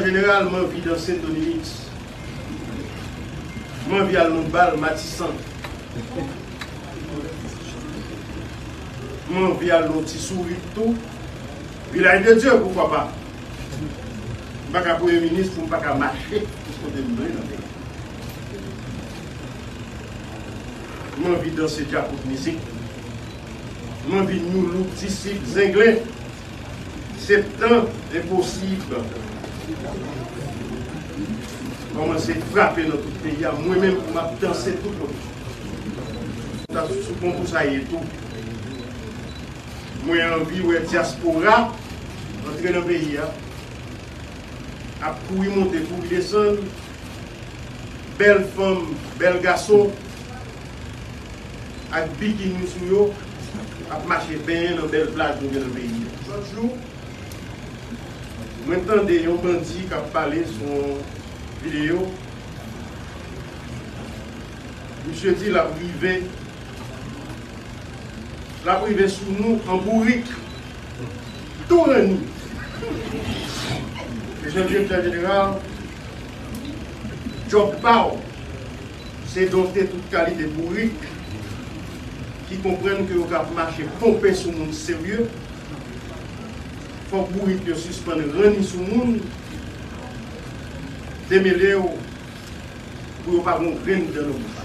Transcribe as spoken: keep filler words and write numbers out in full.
Jeneral, m anvi danse Tony Mix. M anvi al nan bal Matisan. M anvi al nan Ti Sourit tou. Vilaj de Dye, poukwa pa? M pa ka premye minis pou m pa ka mache tout kote m vle nan peyi. M anvi danse djakout mizik. M anvi Nu Look, Disip, Zenglen. Septan, enposib. Kòmanse frape nan tout peyi a, mwen menm pou m ap danse tout kote. Sa sou konkou sa ye tou. Mwen anvi wè dyaspora antre nan peyi a, ap kouri monte, kouri desann, bèl fanm, bèl gason, ak bikini sou yo, ap mache benyen nan bèl plaj nou gen nan peyi a. Lòt jou, mwen tande yon bandi k ap pale sou yon videyo. Misye di l ap rive, l ap rive sou nou an bourik. Tou ranni. Mesye direktè jeneral, djòb pa w, se donte tout kalite bourik ki konprann ke yo ka ap mache ponpe sou moun serye. Fòk bourik yo sispann ranni sou moun, demele yo, pou yo pa gen yon grenn dan nan bouch.